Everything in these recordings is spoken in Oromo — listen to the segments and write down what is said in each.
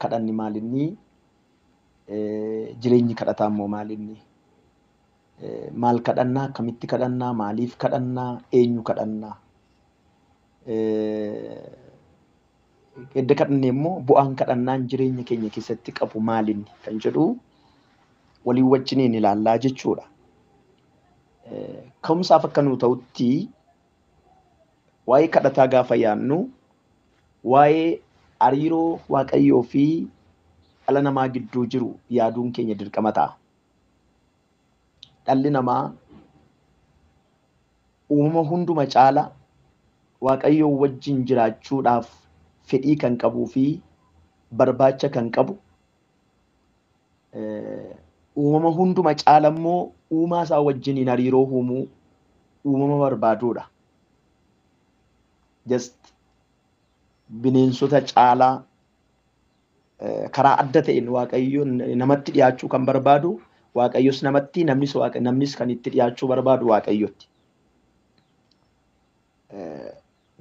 Kadhanni maalinni? Jireenyi kadhataa immoo maalinni? Maal kadhannaa? Akkamitti kadhannaa? Maaliif kadhannaa? Eenyu kadhannaa? Edda kadhanne immoo bu'aan kadhannaan jireenya keenya keessatti qabu maalinni kan jedhu walii wajjiniin ilaallaa jechuudha. Ka'umsaaf akka nuu ta'utti waa'ee kadhataa gaafa yaadnu waa'ee hariiroo Waaqayyoo fi dhala namaa gidduu jiru yaaduun keenya dirqama ta'a. Dhalli namaa uumama hunduma caala Waaqayyoo wajjin jiraachuudhaaf fedhii kan qabuu fi barbaacha kan qabu, uumama hunduma caala immoo uumaa isaa wajjiniin hariiroo uumuu uumama barbaaduudha. Just bineensota caalaa karaa adda ta'een Waaqayyo namatti dhiyaachuu kan barbaadu, Waaqayyos namatti, namnis kan itti dhiyaachuu barbaadu Waaqayyotti.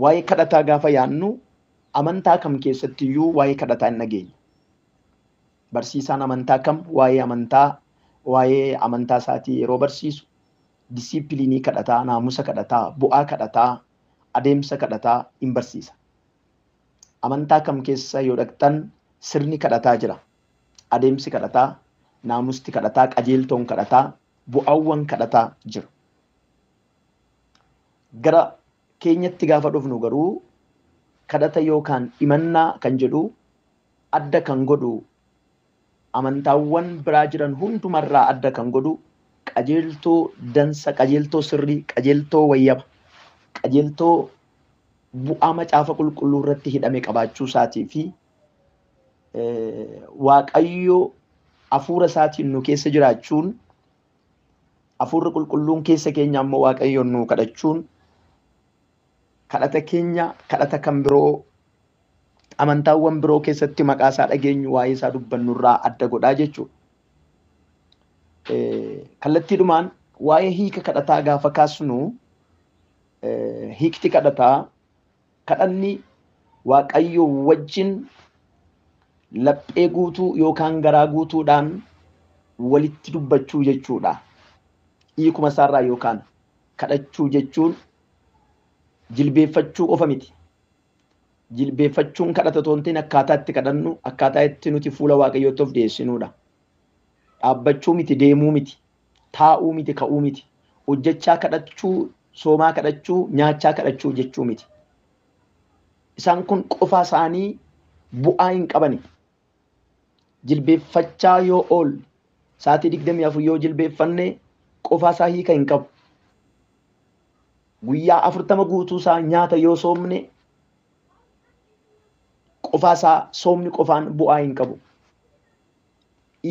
Waa'ee kadhataa gaafa yaadnu amantaa kam keessatti iyyuu waa'ee kadhataa hin dhageenye. Barsiisaan amantaa kam waa'ee amantaa isaatii yeroo barsiisu disiipiliinii kadhataa, naamusa kadhataa, bu'aa kadhataa, adeemsa kadhataa hin barsiisa. Amantaa kam keessa yoo dhaqxan sirni kadhataa jira. Adeemsi kadhataa, naamusti kadhataa, qajeeltoon kadhataa, bu'aawwan kadhataa jiru. Gara keenyatti gaafa dhufnu garuu kadhata yookaan himannaa kan jedhu adda kan godhu amantaawwan biraa jiran hundumarraa adda kan godhu qajeeltoo dansa, qajeeltoo sirrii, qajeeltoo wayyaba, qajeeltoo bu'aa macaafa qulqulluu irratti hidhame qabaachuu isaatii fi Waaqayyo hafuura isaatiin nu keessa jiraachuun, hafuurri qulqulluun keessa keenya ammoo Waaqayyoon nu kadhachuun kadhata keenya kadhata kan biroo amantaawwan biroo keessatti maqaa isaa dhageenyu waa'ee isaa dubbannurraa adda godhaa jechuudha. Kallattiidhumaan waa'ee hiika kadhataa gaafa kaasnu hiikti kadhataa kadhanni Waaqayyo wajjin laphee guutuu yookaan garaa guutuudhaan walitti dubbachuu jechuudha. Hiikuma isaarraa yookaan kadhachuu jechuun jilbeeffachuu qofa miti. Jilbeeffachuun kadhata otoo hin ta'in akkaataa itti kadhannu, akkaataa itti nuti fuula Waaqayyootti of dhiyeessinudha. Dhaabbachuu miti, deemuu miti, taa'uu miti, ka'uu miti, hojjechaa kadhachuu, soomaa kadhachuu, nyaachaa kadhachuu jechuu miti. Isaan kun qofaa isaanii bu'aa hin qabani. Jilbeeffachaa yoo oolle, sa'aatii 24 yoo jilbeeffanne qofaa isaa hiika hin qabu. Guyyaa 40 guutuu isaa nyaata yoo soomne qofaa isaa soomni qofaan bu'aa hin qabu.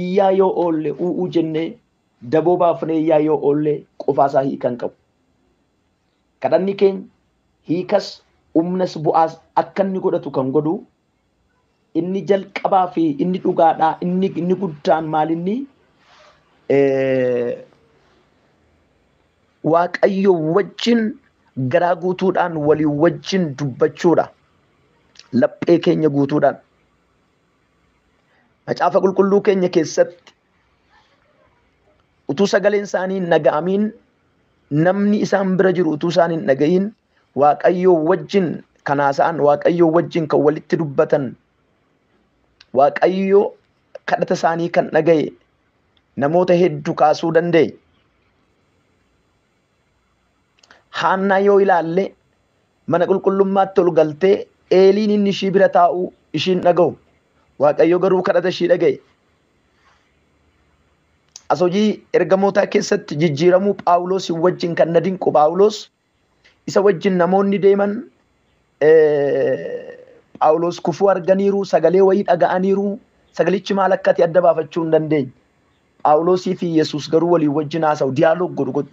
Iyyaa yoo oolle u'uu jennee daboo baafnee iyyaa yoo oolle qofaa isaa hiika hin qabu. Kadhanni keenya hiikas humnas bu'aas akka inni godhatu kan godhu inni jalqabaa fi inni dhugaadhaa inni guddaan maalinni Waaqayyo wajjin garaa guutuudhaan walii wajjin dubbachuudha. Laphee keenya guutuudhaan. Macaafa qulqulluu keenya keessatti utuu sagaleen isaanii hin dhaga'amiin namni isaan bira jiru utuu isaan hin dhaga'iin Waaqayyo wajjin kan haasa'an, Waaqayyo wajjin kan walitti dubbatan, Waaqayyo kadhata isaanii kan dhaga'e namoota hedduu kaasuu danda'e. Haannaa yoo ilaalle mana qulqullummaatti ol galtee Eeliin inni ishii bira taa'u ishiin dhaga'u. Waaqayyo garuu kadhata ishii dhaga'e. As hojii ergamootaa keessatti jijjiiramuu Phaawulos wajjin kan na dinqu Phaawulos isa wajjin namoonni deeman Phaawulos kufuu arganiiru, sagalee wayii dhaga'aniiru, sagalichi maal akka ta'e adda baafachuu hin dandeenye. Phaawulosii fi Yesuus garuu walii wajjin haasa'u, diyaaloog godhu,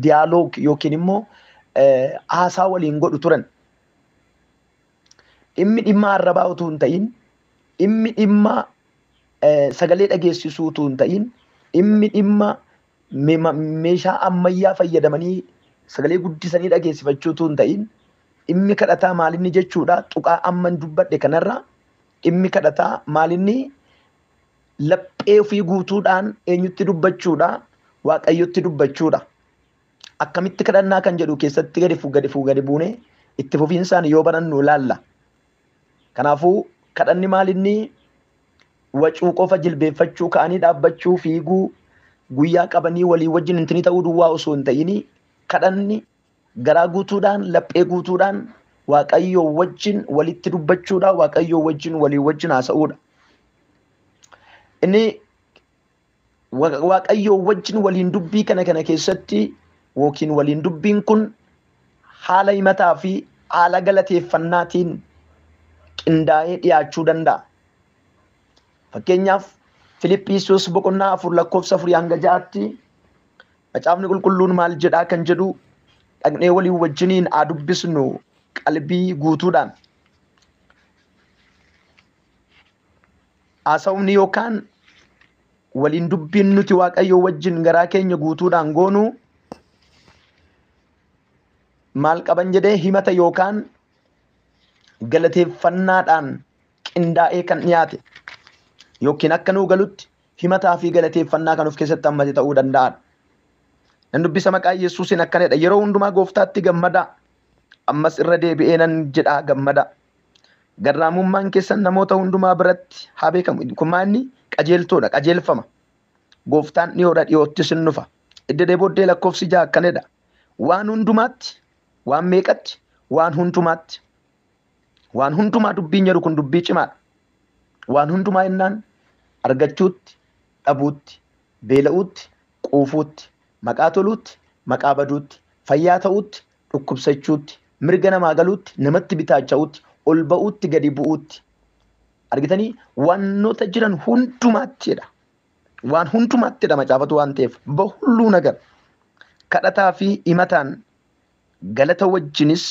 diyaaloog yookiin immoo haasaa waliin godhu turan. Dhimmi dhimma arrabaa utuu hin ta'in, dhimmi dhimma sagalee dhageessisuu utuu hin ta'in, dhimmi dhimma meeshaa ammayyaa fayyadamanii sagalee guddisanii dhageessifachuu utuu hin ta'in, dhimmi kadhataa maalinni jechuudha. Tuqaa amman dubbadhe kanarra Dhimmi kadhataa maalinni laphee ofii guutuudhaan eenyutti dubbachuudha? Waaqayyotti dubbachuudha. Akkamitti kadhannaa kan jedhu keessatti gadi gadi buune itti fufiinsaan yoo barannu ilaalla. Kanaafuu kadhanni maalinni wacuu qofa jilbeeffachuu, ka'anii dhaabbachuu, fiiguu, guyyaa qabanii walii wajjin intini ta'uu duwwaa osoo hin ta'in kadhanni garaa guutuudhaan laphee guutuudhaan Waaqayyoo wajjin walitti dubbachuudha, Waaqayyoo wajjin walii wajjin haasa'uudha. Inni Waaqayyoo wajjin waliin dubbii kana keessatti yookiin waliin dubbiin kun haala himataa fi haala galateeffannaatiin qindaa'ee dhiyaachuu danda'a. Fakkeenyaaf Filiphisiyoos boqonnaa 4 lakkoofsa 4 hanga 6tti macaafni qulqulluun maal jedhaa kan jedhu dhaqnee walii wajjiniin haa dubbisnu qalbii guutuudhaan. Haasawni yookaan waliin dubbiin nuti Waaqayyoo wajjin garaa keenya guutuudhaan goonu maal qaban jedhee himata yookaan galateeffannaadhaan qindaa'ee kan dhiyaate yookiin akka nuu galutti himataa fi galateeffannaa kan of keessatti hammate ta'uu danda'a. Nan dubbisa maqaa Yesuusiin akkanadha. Yeroo hundumaa gooftaatti gammadaa. Ammas irra deebi'ee nan jedhaa gammadaa. Garraamummaan keessan namoota hundumaa biratti haa beekamu. Kun maal inni qajeeltoodha, qajeelfama. Gooftaan dhiyoodha, dhiyoottis hin dhufa. Iddoo booddee lakkoofsi 6 akkanadha. Waan hundumaatti, waan meeqatti, waan hundumaatti. Waan hundumaa dubbiin jedhu kun dubbii cimaadha. Waan hundumaa jennaan argachuutti, dhabuutti, beela'uutti, quufuutti, maqaa toluutti, maqaa baduutti, fayyaa ta'uutti, dhukkubsachuutti, mirga namaa galuutti, namatti bitaacha'uutti, ol ba'uutti, gadi bu'uutti. Argitanii wantoota jiran hundumaattidha. Waan hundumaattidha macaafatu waan ta'eef bahulluu nagar. Kadhataa fi himataan galata wajjinis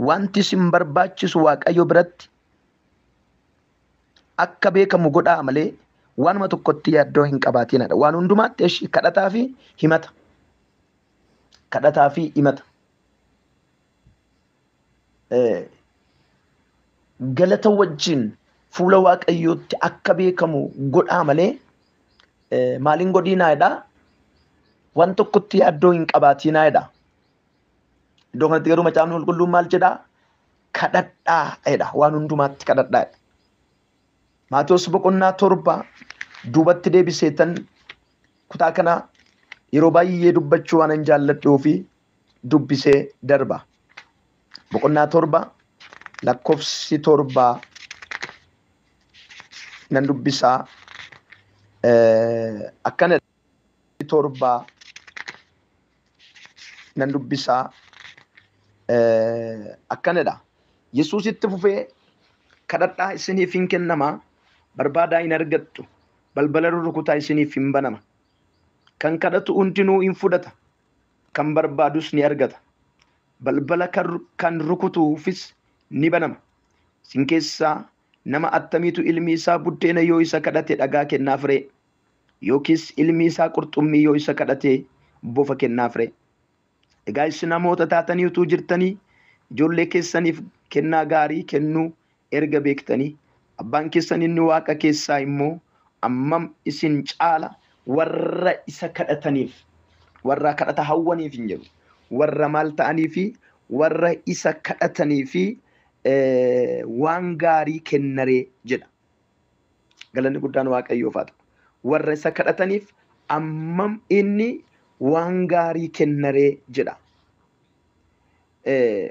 wanti isin barbaachisu Waaqayyo biratti akka beekamu godhaa malee waanuma tokkotti yaaddoo hin qabaatinadha. Waan hundumaatti eshi kadhataa fi himata. Kadhataa fi himata. Galata wajjin fuula Waaqayyootti akka beekamu godhaa malee maaliin godhiinaa jedhaa? Waan tokkotti yaaddoo hin qabaatinaa jedha. Iddoo kanatti garuu macaafni qulqulluun maal jedhaa? Kadhadhaa jedha. Waan hundumaatti kadhadhaa jedha. Maatewos boqonnaa 7 duubatti deebiseetan kutaa kana yeroo baay'ee dubbachuu waan hin jaalladhuu fi dubbisee darba. Boqonnaa 7 lakkoofsi 7 nan dubbisaa. Akkana 7 nan dubbisaa. Akkanadha. Yesuusitti fufee kadhadhaa isiniif hin kennama, barbaadaa hin argattu, balbala rukutaa isiniif hin banama. Kan kadhatu hundinuu hin fudhata, kan barbaadus ni argata. Balbala kan rukutuufis ni banama. Isin keessaa nama attamiitu ilmi isaa buddeena yoo isa kadhate dhagaa kennaaf ree? Yookiis ilmi isaa qurxummii yoo isa kadhate bofa kennaaf ree? Egaa isin namoota taatanii utuu jirtanii ijoollee keessaniif kennaa gaarii kennuu erga beektanii abbaan keessan inni waaqa keessaa immoo ammam isin caala warra isa kadhataniif, warra kadhata hawwaniif hin jedhu, warra maal ta'anii fi warra isa kadhatanii fi waan gaarii kennaree jedha. Galanni guddaan Waaqayyoof haa ta'u. Warra isa kadhataniif ammam inni waan gaarii kennaree jedha.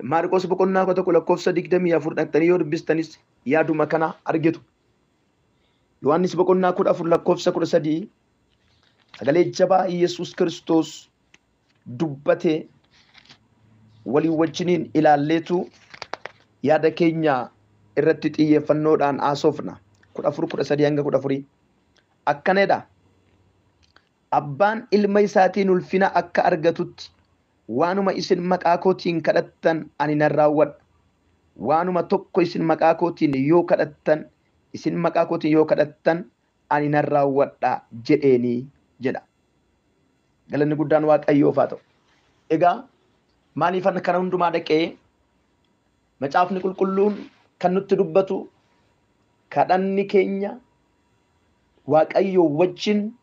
Maarqos boqonnaa 11 lakkoofsa 24 dhaqxanii yoo dubbistanis yaaduma kana argitu. Yohaannis boqonnaa 14 lakkoofsa 13 sagalee jabaa Yesuus Kiristoos dubbate walii wajjiniin ilaalleetu yaada keenya irratti xiyyeeffannoodhaan haasofna. 14 13 hanga 14 akkanadha. Abbaan ilma isaatiin ulfina akka argatutti waanuma isin maqaa kootiin kadhattan ani nan raawwadha. Waanuma tokko isin maqaa kootiin yoo kadhattan, isin maqaa kootiin yoo kadhattan ani nan raawwadha jedheenii jedha. Galanni guddaan Waaqayyoof haa ta'u. Egaa maaliif kana hundumaa dhaqee macaafni qulqulluun kan nutti dubbatu Kadhanni keenya Waaqayyo wajjin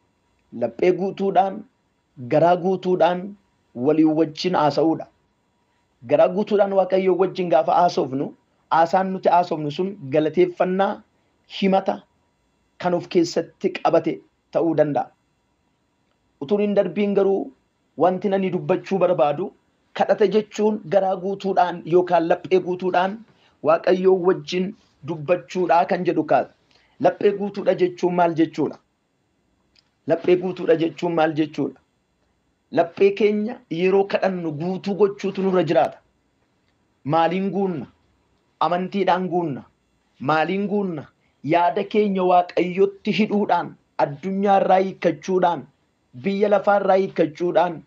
laphee guutuudhaan, garaa guutuudhaan walii wajjin haasa'uudha. Garaa guutuudhaan Waaqayyo wajjin gaafa haasofnu, haasaan nuti haasofnu sun galateeffannaa, himata kan of keessatti qabate ta'uu danda'a. Utuun hin darbiin garuu wanti ani dubbachuu barbaadu kadhata jechuun garaa guutuudhaan yookaan laphee guutuudhaan Waaqayyo wajjin dubbachuudha kan jedhu kaasa. Laphee guutuudha jechuun maal jechuudha? Laphee guutuudha jechuun maal jechuudha? Laphee keenya yeroo kadhannu guutuu gochuutu nurra jiraata. Maaliin guunna? Amantiidhaan guunna. Maaliin guunna? Yaada keenya Waaqayyotti hidhuudhaan, addunyaarraa hiikkachuudhaan, biyya lafaarraa hiikkachuudhaan,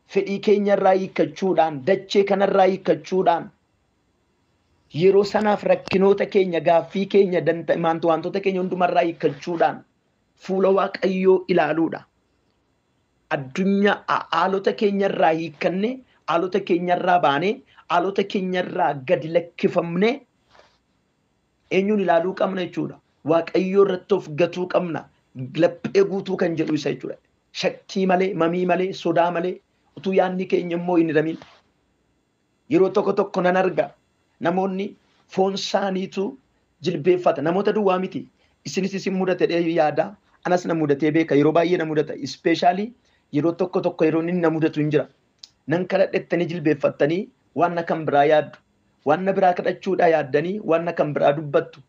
fedhii keenyarraa hiikkachuudhaan, dachee kanarraa hiikkachuudhaan, yeroo sanaaf rakkinoota keenya, gaaffii keenya, wantoota keenya hundumarraa hiikkachuudhaan fuula Waaqayyoo ilaaluudha. Addunyaa haalota keenyarraa hiikkanne, haalota keenyarraa baanee, haalota keenyarraa gadi lakkifamne eenyuun ilaaluu qabna jechuudha. Waaqayyoo irratti of gatuu qabna. Laphee guutuu kan jedhu isa jechuudha. Shakkii malee, mamii malee, sodaa malee, utuu yaadni keenya immoo hin hiramin. Yeroo tokko tokko nan arga namoonni foon isaaniitu jilbeeffata. Namoota duwwaa miti. Isinis isin mudate yaada. Anas na mudatee beeka. Yeroo baay'ee na mudata. Ispeeshaalii yeroo tokko tokko yeroo inni na mudatu hin jira. Nan kadhadhettanii jilbeeffattanii waan kan biraa yaaddu. Waan biraa kadhachuudhaa yaaddanii waan kan biraa dubbattu.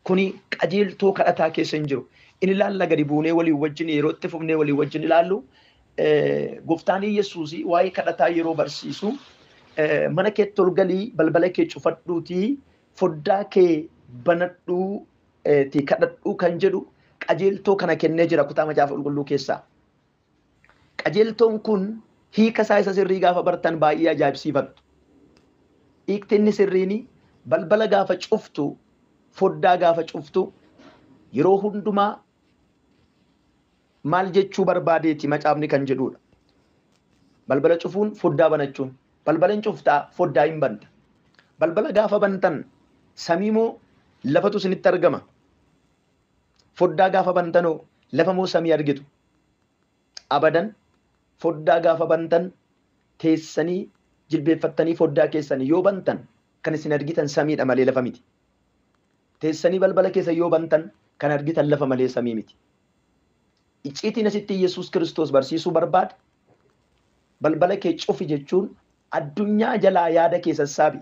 Kuni qajeeltoo kadhataa keessa hin jiru. Inni ilaalla gadi buunee walii wajjin yeroo itti fufnee walii wajjin ilaallu gooftaan Yesuus waa'ee kadhataa yeroo barsiisu mana keetti ol galii balbala kee cufadhuutii foddaa kee banadhuutii kadhadhuu kan jedhu qajeeltoo kana kennee jira kutaa macaafa qulqulluu keessaa. Qajeeltoon kun hiika isaa isa sirrii gaafa bartan baay'ee ajaa'ibsiifattu. Hiikti inni sirriini balbala gaafa cuftu, foddaa gaafa cuftu yeroo hundumaa maal jechuu barbaadeeti macaafni kan jedhudha. Balbala cufuun foddaa banachuun. Balbala hin cuftaa, foddaa hin banta. Balbala gaafa bantan samii moo lafatu isinitti argama? Foddaa gaafa bantanoo lafa moo samii argitu? Abadan foddaa gaafa bantan teessanii jilbeeffattanii foddaa keessanii yoo bantan kan isin argitan samiidha malee lafa miti. Teessanii balbala keessa yoo bantan kan argitan lafa malee samii miti. Icciitiin asitti Yesuus Kiristoos barsiisuu barbaade balbala kee cufi jechuun addunyaa jalaa yaada kee sassaabi.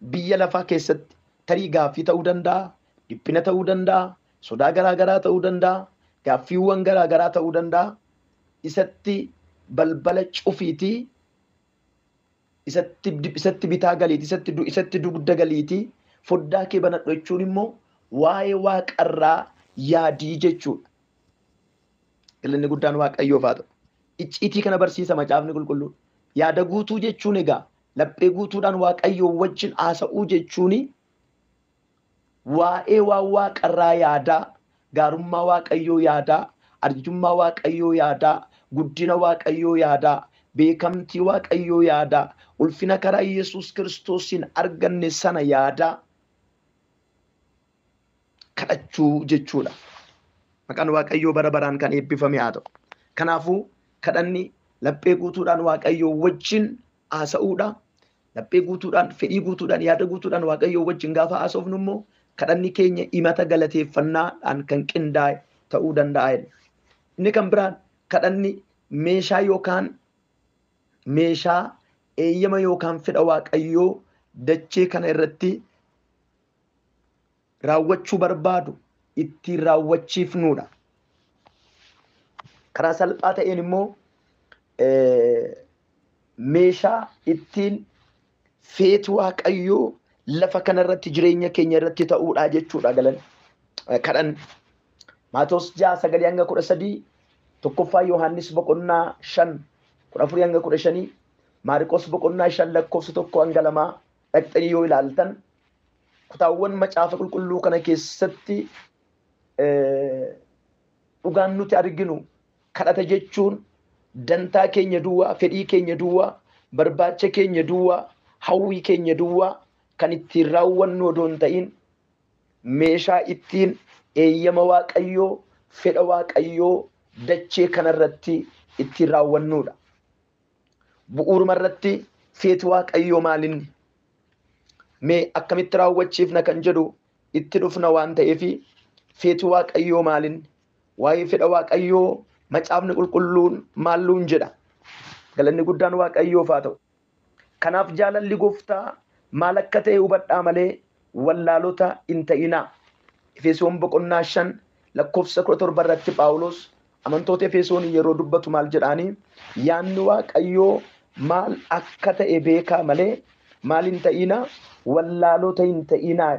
Biyya lafaa keessatti tarii gaaffii ta'uu danda'a, dhiphina ta'uu danda'a, sodaa garaagaraa ta'uu danda'a, gaaffiiwwan garaagaraa ta'uu danda'a. Isatti balbala cufiitii, isatti bitaa galiitii, isatti dugda galiitii, foddaa kee banadhu jechuun immoo waa'ee waaqarraa yaadii jechuudha. Galanni guddaan Waaqayyoof haa ta'u. Icciitii kana barsiisa macaafni qulqulluun. Yaada guutuu jechuun egaa laphee guutuudhaan Waaqayyoo wajjin haasa'uu jechuun waa'ee waan waaqarraa yaadaa, gaarummaa Waaqayyoo yaadaa, arjummaa Waaqayyoo yaadaa, guddina Waaqayyoo yaadaa, beekamtii Waaqayyoo yaadaa, ulfina karaa Yesuus Kiristoosiin arganne sana yaadaa kadhachuu jechuudha. Maqaan Waaqayyoo bara baraan kan eebbifame haa ta'u. Kanaafuu kadhanni laphee guutuudhaan Waaqayyoo wajjin haasa'uudha. Laphee guutuudhaan, fedhii guutuudhaan, yaada guutuudhaan Waaqayyoo wajjin gaafa haasofnu immoo kadhanni keenya himata galateeffannaadhaan kan qindaa'e ta'uu danda'a. Inni kan biraan kadhanni meeshaa yookaan meeshaa eeyyama yookaan fedha Waaqayyoo dachee kana irratti raawwachuu barbaadu ittiin raawwachiifnuudha. Karaa salphaa ta'een immoo meeshaa ittiin feeti Waaqayyoo lafa kanarratti jireenya keenya irratti ta'uudha jechuudha galan kadhan. Maatewos 6:9-13, tokkoffaa Yohaannis boqonnaa 5 14-15, Maarqos boqonnaa 5 lakkoofsa 1-2 dhaqxanii yoo ilaaltan kutaawwan macaafa qulqulluu kana keessatti dhugaan nuti arginu kadhata jechuun dantaa keenya duwwaa, fedhii keenya duwwaa, barbaacha keenya duwwaa, hawwii keenya duwwaa kan ittiin raawwannu odoo hin ta'in meeshaa ittiin eeyyama Waaqayyoo, fedha Waaqayyoo dachee kanarratti ittiin raawwannuudha. Bu'uuruma irratti feeti Waaqayyoo maalinni? Mee akkamitti raawwachiifna kan jedhu itti dhufna waan ta'eef feeti Waaqayyoo maalinni? Waa'ee fedha Waaqayyoo macaafni qulqulluun maalluun jedha. Galanni guddaan Waaqayyoof haa ta'u. Kanaaf jaalalli gooftaa maal akka ta'e hubadhaa malee wallaalota hin ta'inaa. Efesoon boqonnaa 5 lakkoofsa 17 irratti Phaawulos amantoota Efesoon yeroo dubbatu maal jedhaanii? Yaanni Waaqayyoo maal akka ta'e beekaa malee maal hin ta'inaa? Wallaalota hin ta'inaa.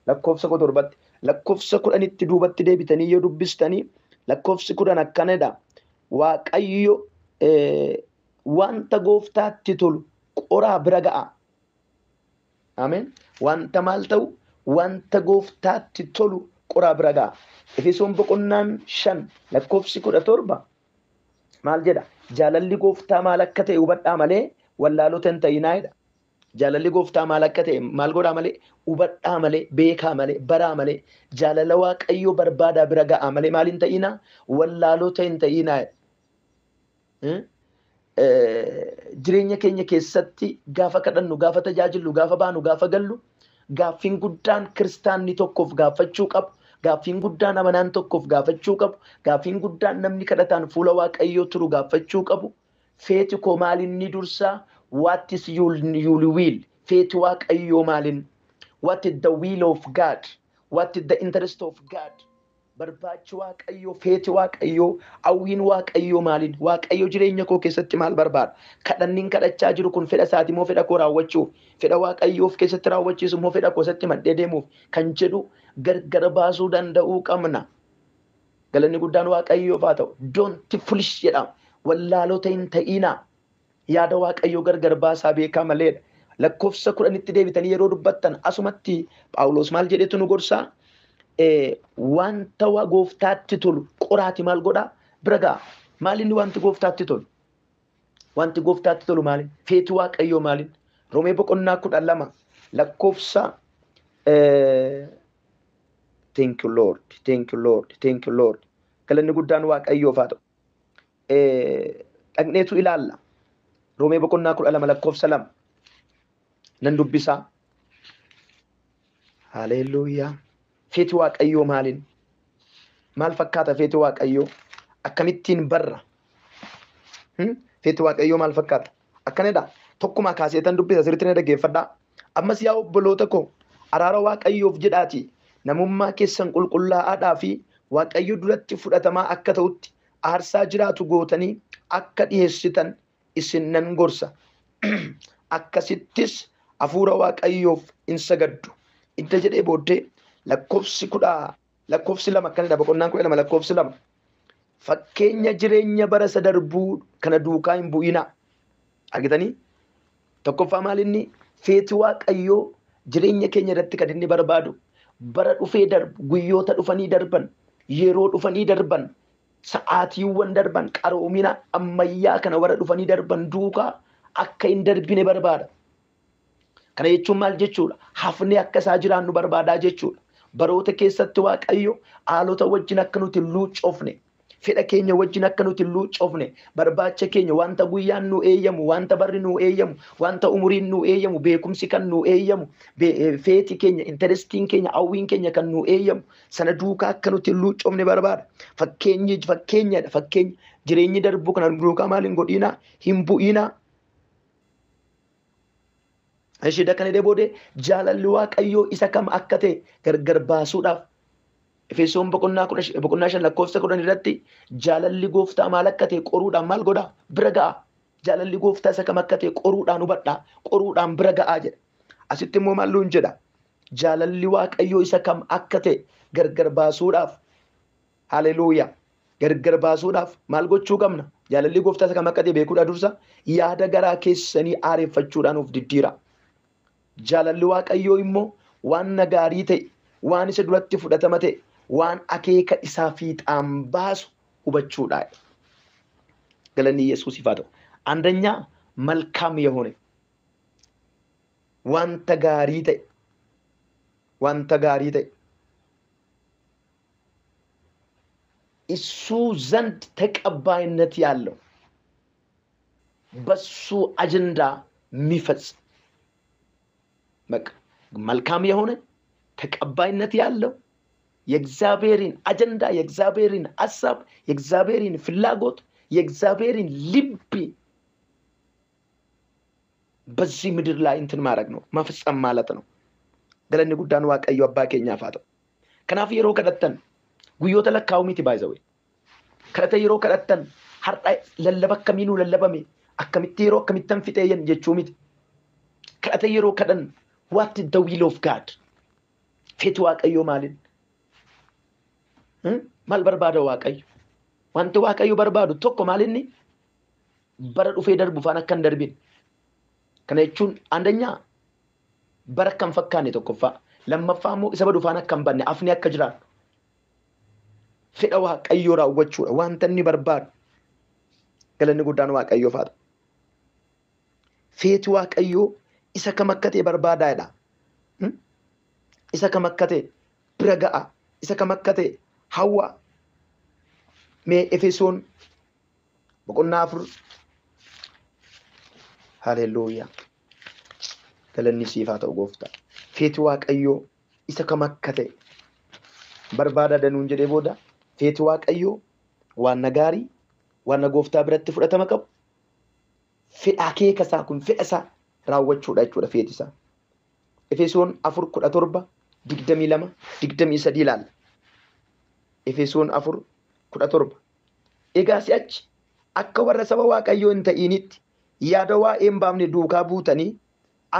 Lakkoofsa 17tti. Lakkoofsa 10tti duubatti deebitanii yoo dubbistanii lakkoofsi 10 akkanadha. Waaqayyo wanta gooftaatti tolu qoraa bira ga'a. Ameen. Wanta maal ta'u? Wanta gooftaatti tolu qoraa bira ga'a. Efesoon boqonnaan 5 lakkoofsi 17 maal jedha? Jaalalli gooftaa maal akka ta'e hubadhaa malee wallaalota hin ta'inaa jedha. Jaalalli gooftaa maal akka ta'e maal godhaa malee? Hubadhaa malee, beekaa malee, baraa malee, jaalala Waaqayyoo barbaadaa bira ga'aa malee maal hin ta'inaa? Wallaalota hin ta'inaa jedha. Jireenya keenya keessatti gaafa kadhannu, gaafa tajaajillu, gaafa baanu, gaafa gallu, gaaffiin guddaan kiristaanni tokkoof gaafachuu qabu, gaaffiin guddaan amanaan tokkoof gaafachuu qabu, gaaffiin guddaan namni kadhataan fuula Waaqayyoo turu gaafachuu qabu, feeti koo maalinni dursaa? What is your will? Feeti Waaqayyoo maalin? What is the will of God? What is the interest of God? Barbaachi Waaqayyoo, feeti Waaqayyoo, hawwiin Waaqayyoo maalin? Waaqayyo jireenya koo keessatti maal barbaada? Kadhanniin kadhachaa jiru kun fedha isaati moo fedha koo raawwachuuf? Fedha Waaqayyoo of keessatti raawwachiisu moo fedha koo isatti maddee deemuuf? Kan jedhu gargar baasuu danda'uu qabna. Galanni guddaan Waaqayyoof haa ta'u. Don't foolish jedhama. Wallaalota hin ta'inaa. Yaada Waaqayyoo gargar baasaa beekaa maleedha. Lakkoofsa 10tti deebitanii yeroo dubbattan asumatti Phaawulos maal jedhetu nu gorsaa? Wanta gooftaatti tolu qoraati maal godhaa? Bira ga'a. Maal inni wanti gooftaatti tolu? Wanti gooftaatti tolu maali? Feeti Waaqayyoo maali? Roomee boqonnaa 12 lakkoofsa Thank you Lord, thank you Lord, thank you Lord. Galanni guddaan Waaqayyoof haa ta'u. Dhaqneetu ilaalla. Roomee boqonnaa 12 lakkoofsa 2 nan dubbisaa. Haleluuyaa. Feeti Waaqayyoo maaliin? Maal fakkaata feeti Waaqayyoo? Akkamittiin barra? Feeti Waaqayyoo maal fakkaata? Akkanadha. Tokkumaa kaaseetan dubbisa, sirriitti na dhaggeeffadhaa. Ammas yaa obboloota koo, araara Waaqayyoof jedhaati namummaa keessan qulqullaa'aadhaa fi Waaqayyo duratti fudhatamaa akka ta'utti aarsaa jiraatu gootanii akka dhiyeessitan isin nan gorsa. Akkasittis hafuura Waaqayyoof in sagaddu. Idda jedhee booddee lakkoofsi 2 akkanadha. Boqonnaan 12 lakkoofsi 2. Fakkeenya jireenya bara isa darbuu kana duukaa hin bu'inaa. Argitanii? Tokkoffaa maal inni? Feeti Waaqayyoo jireenya keenya irratti kan inni barbaadu bara dhufee darbu, guyyoota dhufanii darban, yeroo dhufanii darban, sa'aatiiwwan darban, qaroomina ammayyaa kana warra dhufanii darban duukaa akka hin darbine barbaada. Kana jechuun maal jechuudha? Hafnee akka isaa jiraannu barbaadaa jechuudha. Baroota keessatti Waaqayyo haalota wajjin akka nuti hin luuccofne, fedha keenya wajjin akka nuti hin luuccofne, barbaacha keenya wanta guyyaan nu eeyyamu, wanta barri nu eeyyamu, wanta umuriin nu eeyyamu, beekumsi kan nu eeyyamu, feeti keenya, interestiin keenya, hawwiin keenya kan nu eeyyamu, sana duukaa akka nuti hin luuccofne barbaada. Fakkeenyi fakkeenyadha. Fakkeenya jireenyi darbuu kana duukaa maal hin godhinaa? Hin bu'inaa. Ishee dakkan edee boodee jaalalli Waaqayyoo isa kam akka ta'e gargar baasuudhaaf Efesoon boqonnaa 5 lakkoofsa 10 irratti jaalalli gooftaa maal akka ta'e qoruudhaan maal godhaa? Bira ga'a. Jaalalli gooftaa isa kam akka ta'e qoruudhaan hubadhaa, qoruudhaan bira ga'aa jedha. Asitti immoo maal nuun jedha? Jaalalli Waaqayyoo isa kam akka ta'e gargar baasuudhaaf, haleluuyaa, gargar baasuudhaaf maal gochuu qabna? Jaalalli gooftaa isa kam akka ta'e beekuudhaa dursa yaada garaa keessanii aareeffachuudhaan of diddiira. Jaalalli Waaqayyoo immoo waan nagaarii ta'e, waan isa duratti fudhatama ta'e, waan akeeka isaa fiixaan baasu hubachuudha. Galanni Yesuusiif haa ta'u. አንደኛ መልካም የሆነ Wanta gaarii ta'e. Wanta gaarii ta'e. እሱ ዘንድ ተቀባይነት ያለው በሱ አጀንዳ የሚፈጽም በቃ መልካም የሆነ ተቀባይነት ያለው የእግዚአብሔርን አጀንዳ፣ የእግዚአብሔርን ሀሳብ፣ የእግዚአብሔርን ፍላጎት፣ የእግዚአብሔርን ልብ በዚህ ምድር ላይ እንትን ማድረግ ነው፣ መፈጸም ማለት ነው። Galanni guddaan Waaqayyo abbaa keenyaaf haa ta'u. Kanaaf yeroo kadhattan guyyoota lakkaa'u miti baay'ee. Kadhata yeroo kadhattan har'a lallaba akkamiinuu lallabame akkamitti yeroo akkamittan fixee jechuu miti. Kadhata yeroo kadhan what is the will of God? Feeti Waaqayyoo maalin? Maal barbaada Waaqayyo? Wanti Waaqayyo barbaadu tokko maalinni bara dhufee darbu faana akka hin darbin. Kana jechuun አንደኛ bara akka hin fakkaanne tokkoffaa. Lammaffaa immoo isa badu faana akka hin badne afni akka jiraatu. Fedha Waaqayyoo raawwachuudha. Wanta inni barbaadu. Galanni guddaan Waaqayyoof haa ta'u. Feeti Waaqayyoo isa kam akka ta'e barbaadaadha. Isa kam akka ta'e bira ga'a. Isa kam akka ta'e hawwa. Mee Efesoon boqonnaa 4. Haleluuyaa. Galanni siif haa ta'u gooftaa. Feeti Waaqayyoo isa kam akka ta'e barbaada danuun jedhee booda feeti Waaqayyoo waan gaarii, waan gooftaa biratti fudhatama qabu, fedha akeeka isaa kun fedha isaa raawwachuudha jechuudha feeti isaa. Efesoon 4:17, 22, 23 ilaalla. Efesoon 4:17. Egaa si'achi akka warra saba Waaqayyoo hin ta'initti yaada waa'ee hin baafne duukaa buutanii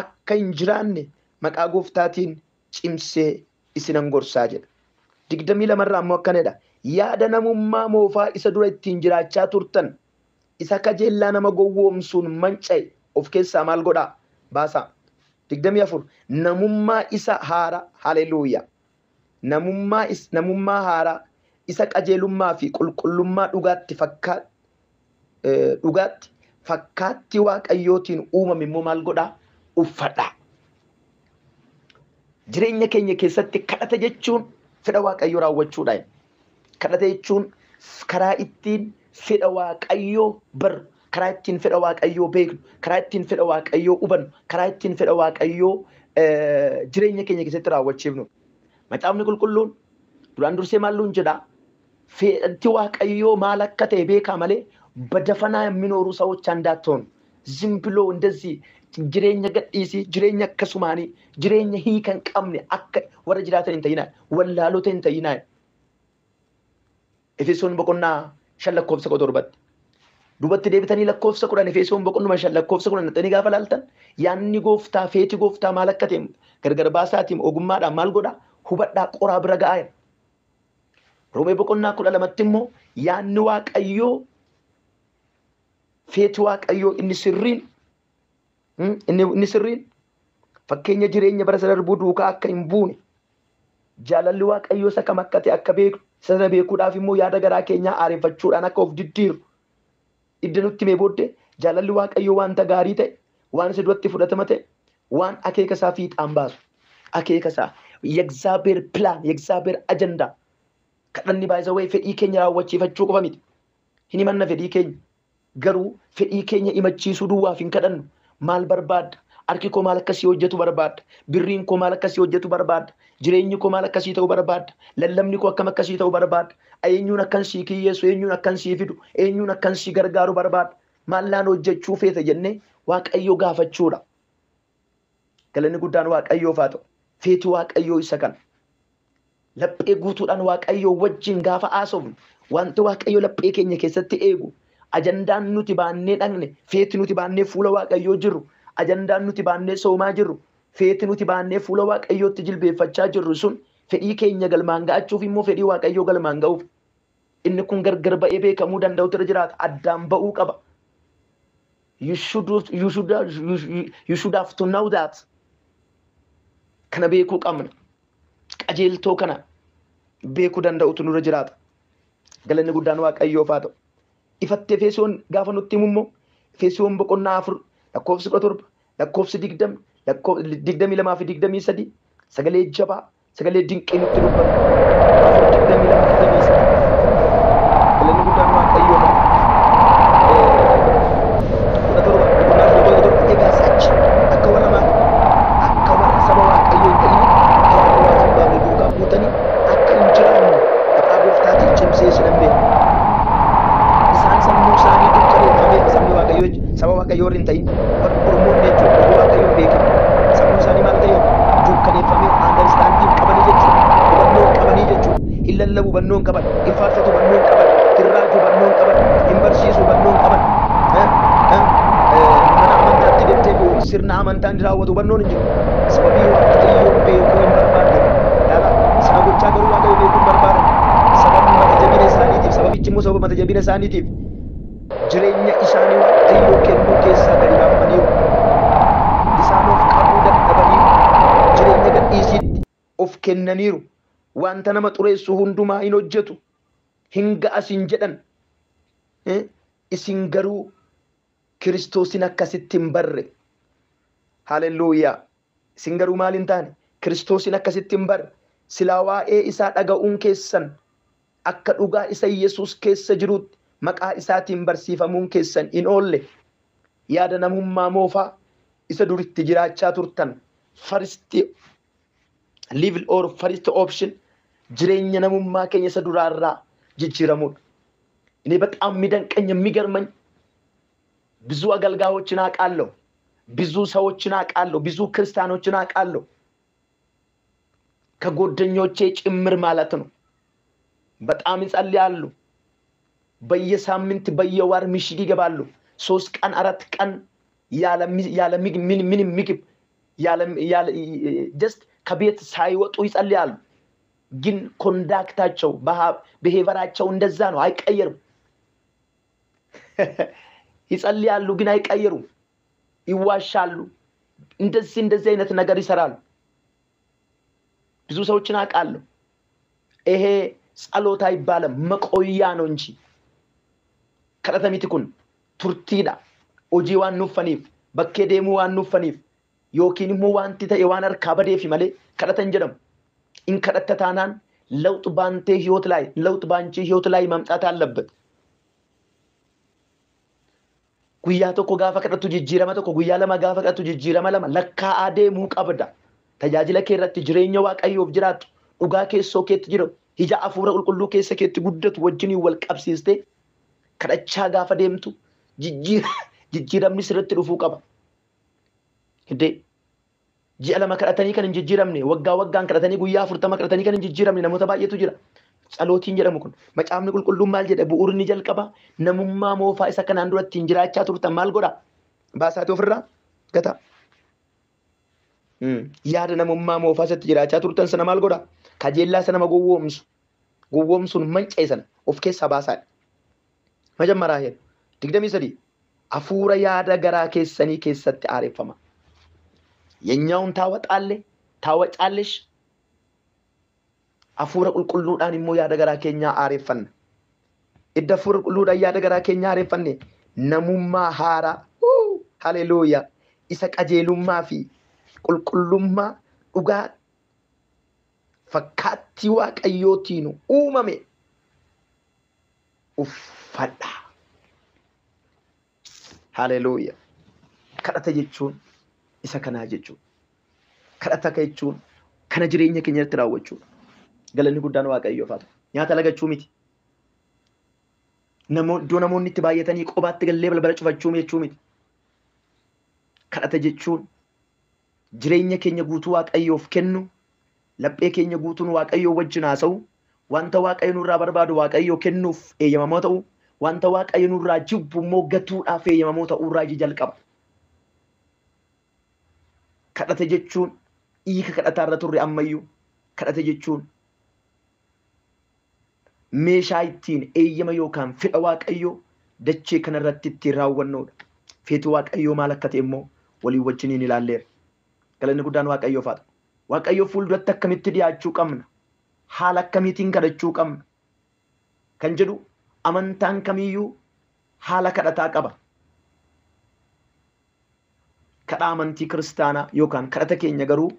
akka hin jiraanne maqaa gooftaatiin cimsee isinan gorsaa jedha. 22 irraa immoo akkanadha. Yaada namummaa moofaa isa dura ittiin jiraachaa turtan isa kajeellaa nama gowwoomsuun manca'e of keessaa maal godhaa? Baasaa. 24 namummaa isa haaraa. Haleluuyaa. Namummaa haaraa isa qajeelummaa fi qulqullummaa dhugaatti dhugaatti fakkaatti Waaqayyootiin uumame immoo maal godhaa? Uffadhaa. Jireenya keenya keessatti kadhata jechuun fedha Waaqayyoo raawwachuudha. Kadhata jechuun karaa ittiin fedha Waaqayyoo barru, karaa ittiin fedha Waaqayyoo beeknu, karaa ittiin fedha Waaqayyoo hubannu, karaa ittiin fedha Waaqayyoo jireenya keenya keessatti raawwachiifnu. Macaafni qulqulluun duraan dursee maal nuun jedhaa? Fedhatti Waaqayyoo maal akka ta'e beekaa malee በደፈና የሚኖሩ ሰዎች እንዳትሆኑ። ዝም ብሎ እንደዚህ jireenya gadhiisii, jireenya akkasumaanii, jireenya hiika hin qabne akka warra jiraatan hin ta'inaa, wallaalota hin ta'inaa. Efesoon boqonnaa 5 lakkoofsa 17tti. Duubatti deebitanii lakkoofsa 10 Efesoon boqonnuma 5 lakkoofsa 10 naxanii gaafa laaltan yaanni gooftaa feeti gooftaa maal akka ta'e gargar baasaatiin ogummaadhaan maal godhaa hubadhaa qoraa bira ga'aa. Roomee boqonnaa 12tti immoo yaanni Waaqayyoo feeti Waaqayyoo inni sirriin inni sirriin fakkeenya jireenya bara darbuu duukaa akka hin buune jaalalli Waaqayyoo isa kam akka ta'e akka beeknu sana beekuudhaaf immoo yaada garaa keenyaa aareffachuudhaan akka of diddiiru idda nutti himee booddee jaalalli Waaqayyoo wanta gaarii ta'e, waan isa duratti fudhatama ta'e, waan akeeka isaa fiixaan baasu akeeka isaa የእግዚአብሔር ፕላን የእግዚአብሔር አጀንዳ kadhanni baay'isa wayii fedhii keenya raawwachiifachuu qofa miti. Hin himanna fedhii keenya. Garuu fedhii keenya himachiisuu duwwaaf hin kadhannu. Maal barbaadda? Harki koo maal akkasii hojjetu barbaadda? Birriin koo maal akkasii hojjetu barbaadda? Jireenyi koo maal akkasii ta'uu barbaadda? Lallabni koo akkam akkasii ta'uu barbaadda? Eenyuun akkan sii kiyyeessu? Eenyuun akkan sii fidu? Eenyuun akkan sii gargaaru barbaadda? Maallaan hojjechuu feete jennee Waaqayyoo gaafachuudha. Galanni guddaan Waaqayyoof haa ta'u. Feeti Waaqayyoo isa kana. Laphee guutuudhaan Waaqayyoo wajjin gaafa haasofnu wanti Waaqayyoo laphee keenya keessatti eegu ajandaan nuti baannee dhaqne, feeti nuti baannee fuula Waaqayyoo jirru, ajandaan nuti baannee soomaa jirru, feeti nuti baannee fuula Waaqayyootti jilbeeffachaa jirru sun fedhii keenya galmaan ga'achuuf immoo fedhii Waaqayyoo galmaan ga'uuf inni kun gargar ba'ee beekamuu danda'utu irra jiraata. Addaan ba'uu qaba. You should have to know that. Kana beekuu qabna. Qajeeltoo kana beekuu danda'utu nurra jiraata. Galanni guddaan Waaqayyoof haa ta'u. Ifatti Efesoon gaafa nutti himu immoo Efesoon boqonnaa 4 lakkoofsi 17, lakkoofsi 20, 22 fi 23 sagalee jabaa sagalee dinqii nutti dubbata. 4 22 23 galanni guddaan Waaqayyoof haa ta'u. 17 boqonnaa 4 lakkoofsa 7 egaa si'achi akka warra maali? Akka warra saba Waaqayyoo hin ta'initti yaada waan hin baafne duukaa buutanii akka hin jiraanne maqaa gooftaatiin cimsee isinan beeka. Isaan sammuu isaanii dukkaneeffameera. Sabni Waaqayyoo saba Waaqayyoo warri hin ta'in warri ormoonni jechuudha. Warri Waaqayyoo hin beekin sammuun isaanii maal ta'eera? Dukkaneeffameera. Understanding qabanii jechuudha. Hubannoo hin qabanii jechuudha. Hin lallabu hubannoo hin qaban. Hin faarfatu hubannoo hin qaban. Hin raaju hubannoo hin qaban. Hin barsiisu hubannoo hin qaban. Mana amantaatti deddeebi'u sirna amantaa hin raawwatu hubannoon hin jiru. Sababii Waaqayyoon beekuu hin barbaanne. Ilaalaa sana gochaa garuu Waaqayyo beekuu hin barbaadan. Sababni mata jabina isaaniitiif sababichi immoo sababa mata jabina isaaniitiif jireenya isaanii Waaqayyoo kennuu keessaa gadi baafamaniiru. Isaan of qabuu dadhabanii jireenya gadhiisiitti of kennaniiru. Wanta nama xureessu hundumaa hin hojjetu. Hin ga'as hin jedhan. Isin garuu Kiristoosin akkasitti hin barre. Haleluuyaa. Isin garuu maal hin taane? Kiristoosin akkasitti hin barre. Silaa waa'ee isaa dhaga'uun keessan akka dhugaa isa Yesuus keessa jiruutti maqaa isaatiin barsiifamuun keessan hin oolle. Yaada namummaa moofaa isa duritti jiraachaa turtan first level or first option jireenya namummaa keenya isa duraarraa jijjiiramuudha. እኔ በጣም የሚደንቀኝ የሚገርመኝ ብዙ አገልጋዮችን አውቃለሁ፣ ብዙ ሰዎችን አውቃለሁ፣ ብዙ ክርስቲያኖችን አውቃለሁ፣ ከጓደኞቼ ጭምር ማለት ነው። በጣም ይጸልያሉ። በየሳምንት በየወር ምሽግ ይገባሉ። 3 ቀን 4 ቀን ያለ ምንም ምግብ ያለ just ከቤት ሳይወጡ ይጸልያሉ። ግን conduct ኣቸው behavior ኣቸው እንደዛ ነው፣ አይቀየርም። ይጸልያሉ ግን አይቀየሩም። ይዋሻሉ። እንደዚህ እንደዚህ አይነት ነገር ይሰራሉ። ብዙ ሰዎችን አውቃለሁ። ይሄ ጸሎት አይባልም መቆያ ነው እንጂ kadhata miti kun turtiidha. Hojii waan nuffaniif, bakkee deemuu waan nuffaniif yookiin immoo wanti ta'e waan harkaa badeefi malee kadhata hin jedhamu. In kadhatta taanaan ለውጥ ባንቴ ህይወት ላይ ለውጥ ባንቺ ህይወት ላይ መምጣት አለበት። Guyyaa tokko gaafa kadhattu jijjiirama tokko, guyyaa lama gaafa kadhattu jijjiirama lama lakkaa'aa deemuu qabda. Tajaajila kee irratti jireenya Waaqayyoof jiraattu, dhugaa keessoo keetti jiru, ija hafuura qulqulluu keessa keetti guddatu wajjiniin wal qabsiistee kadhachaa gaafa deemtu jijjiiramni sirriitti dhufuu qaba. Hidde ji'a 2 kadhatanii kan hin jijjiiramne, waggaa waggaan kadhatanii guyyaa 40 kadhatanii kan hin jijjiiramne namoota baay'eetu jira. Tsalootiin jedhamu kun macaafni qulqulluun maal jedha? Bu'uurni jalqaba namummaa moofaa isa kanaan dura ittiin jiraachaa turtan maal godha? Baasaati ofirraa gata. Yaada namummaa moofaa isatti jiraachaa turtan sana maal godha? Kajeellaa sana nama gowwoomsu. Gowwoomsuun manca'e sana of keessaa baasaadha. Majammaraa heera. 23 hafuura yaada garaa keessanii keessatti aareffama. የኛውን ታወጣለህ ታወጫለሽ። hafuura qulqulluudhaan immoo yaada garaa keenyaa aareffanna. Idda hafuura qulqulluudhaan yaada garaa keenyaa aareffanne namummaa haaraa, haleluuyaa, isa qajeelummaa fi qulqullummaa dhugaa fakkaattii Waaqayyootiin uumame uffadha. Haleluuyaa. Kadhata jechuun isa kanaa jechuudha. Kadhata jechuun kana jireenya keenya irratti raawwachuudha. Galanni guddaan Waaqayyoof haa ta'u. Nyaata lagachuu miti. Iddoo namoonni itti baay'atanii qobaatti gallee balbala cufachuu jechuu miti. Kadhata jechuun jireenya keenya guutuu Waaqayyoof kennu, laphee keenya guutuun Waaqayyoo wajjin haasa'u, wanta Waaqayyo nurraa barbaadu Waaqayyoo kennuuf eeyyamamoo ta'u, wanta Waaqayyo nurraa jibbu immoo gatuudhaaf eeyyamamoo ta'uurraa iji jalqaba. Kadhata jechuun hiika kadhataarra turre ammayyuu kadhata jechuun meeshaa ittiin eeyyama yookaan fedha Waaqayyoo dachee kanarratti ittiin raawwannuudha. Feeti Waaqayyoo maal akka ta'e immoo walii wajjiniin ilaalleera. Galanni guddaan Waaqayyoof haa ta'u. Waaqayyoo fuulduratti akkamitti dhiyaachuu qabna? Haala akkamiitiin kadhachuu qabna? Kan jedhu amantaan kamiyyuu haala kadhataa qaba. Kadhaa amantii kiristaanaa yookaan kadhata keenya garuu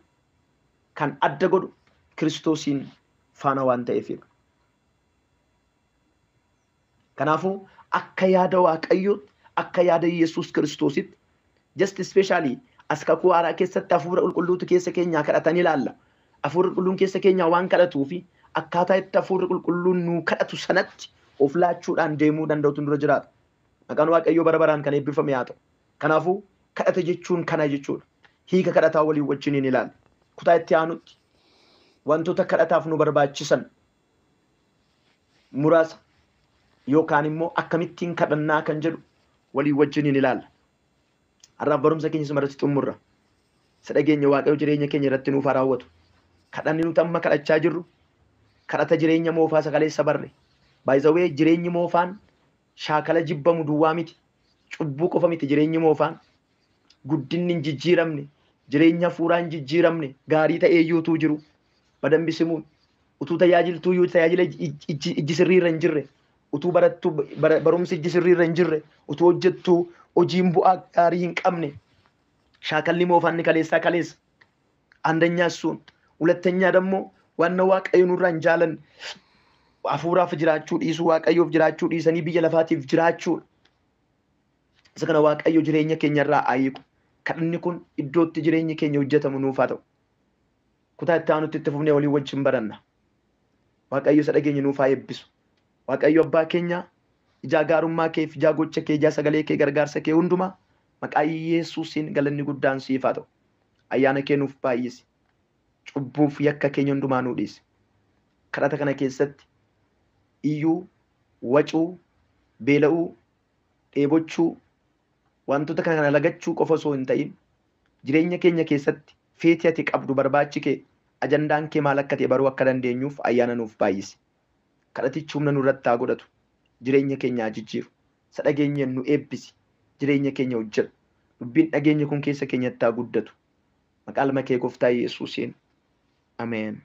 kan adda godhu Kiristoosiin faana waan ta'eefidha. Kanaafuu akka yaada Waaqayyootti, akka yaada Yesuus Kiristoositti, just especially as kakuu haaraa keessatti hafuura qulqulluutu keessa keenyaa kadhatanii ilaalla. Hafuurri qulqulluun keessa keenyaa waan kadhatuu fi akkaataa itti hafuurri qulqulluun nuu kadhatu sanatti of laachuudhaan deemuu danda'utu dura jiraata. Maqaan Waaqayyoo bara baraan kan eebbifame haa ta'u. Kanaafuu kadhata jechuun kana jechuudha. Hiika kadhataa walii wajjiniin ilaalla. Kutaa itti aanutti wantoota kadhataaf nu barbaachisan muraasa yookaan immoo akkamittiin kadhannaa kan jedhu walii wajjiniin ilaalla. Har'aaf barumsa keenya isuma irratti xumurra. Isa dhageenya Waaqayyo jireenya keenya irratti nuuf haa raawwatu. Kadhanni nuti amma kadhachaa jirru kadhata jireenya moofaa isa kaleessa barre. By the way, jireenyi moofaan shaakala jibbamu duwwaa miti. Cubbuu qofa miti jireenyi moofaan. Guddinni hin jijjiiramne, jireenya hafuuraa hin jijjiiramne, gaarii ta'ee iyyuu utuu jiru badambisimuun, utuu tajaajiltuu iyyuu tajaajila ijji sirrii irra hin jirre, utuu barattuu barumsi ijji sirrii irra hin jirre, utuu hojjettuu hojiin bu'aa gaarii hin qabne, shaakalli moofaan ni kaleessaa kaleessa. አንደኛ እሱን፣ ሁለተኛ ደግሞ ዋናው Waaqayyo nurraa hin jaalanne hafuuraaf jiraachuu dhiisuu, Waaqayyoof jiraachuu dhiisanii biyya lafaatiif jiraachuudha. Isa kana Waaqayyo jireenya keenyarraa haa hiiku. Kadhanni kun iddootti jireenyi keenya hojjetamu nuuf haa ta'u. Kutaa itti aanutti itti fufnee walii wajjin baranna. Waaqayyo isa dhageenya nuuf haa eebbisu. Waaqayyo abbaa keenya ijaa gaarummaa kee, ijaa gocha kee, ijaa sagalee kee, gargaarsa kee hundumaa maqaa Yesuusiin galanni guddaan siif haa ta'u. Ayyaana kee nuuf baay'isi. Cubbuuf yakka keenya hundumaa nuu dhiisi. Kadhata kana keessatti iyyuu, wacuu, beela'uu, dheebochuu, wantoota kana lagachuu qofa osoo hin ta'in jireenya keenya keessatti feetii ati qabdu, barbaachi kee, ajandaan kee maal akka ta'e baruu akka dandeenyuuf ayyaana nuuf baay'isi. Kadhatichi humna nurratti haa godhatu. Jireenya keenya haa jijjiiru. Isa dhageenyeen nu eebbisi. Jireenya keenya hojjedhu. Dubbiin dhageenyi kun keessa keenyatti haa guddatu. Maqaa ilma kee Gooftaa Yesuusiin. Ameen.